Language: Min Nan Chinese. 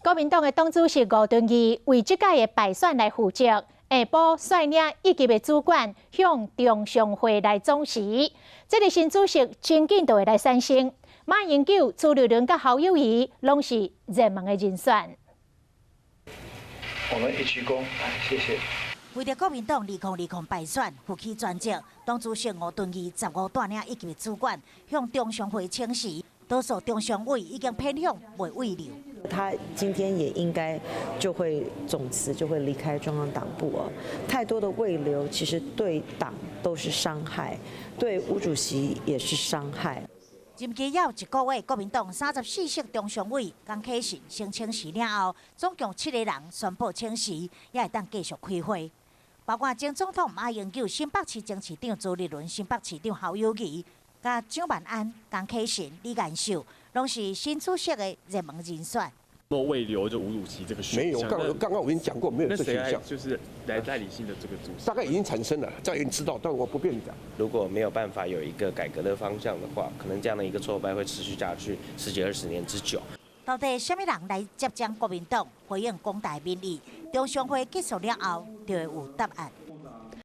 國民黨的黨主席吳敦義為這屆的敗選來負責，下晡率領一級的主管向中常會來總辭。這个新主席真緊就會來產生。馬英九、朱立倫佮侯友宜攏是熱門的人選。我們一鞠躬，謝謝。為著國民黨2020敗選負起全責，黨主席吳敦義15帶領一級主管向中常會請辭，多數中常委已經偏向袂慰留。他今天也應該就會總辭，就會離開中央黨部哦。太多的慰留，其實對黨都是傷害，對吳主席也是傷害。任期猶一個月，國民黨34席中常委江啟臣先請辭了後，總共七個人宣布請辭，也會當繼續開會。包括前總統馬英九、新北市前市長朱立倫、新北市長侯友宜、佮蔣萬安、江啟臣、李彥秀，攏是新主席的熱門人選。若慰留就吳主席這個選項。沒有，剛剛剛我已經講過，沒有這選項。就是來代理性的這個主席。大概已經產生了，這已經知道，但我不便講。如果沒有辦法有一個改革的方向的話，可能這樣的一個挫敗會持續下去十幾二十年之久。到底啥物人來接掌國民黨，回應廣大民意？中常會結束了後，就會有答案。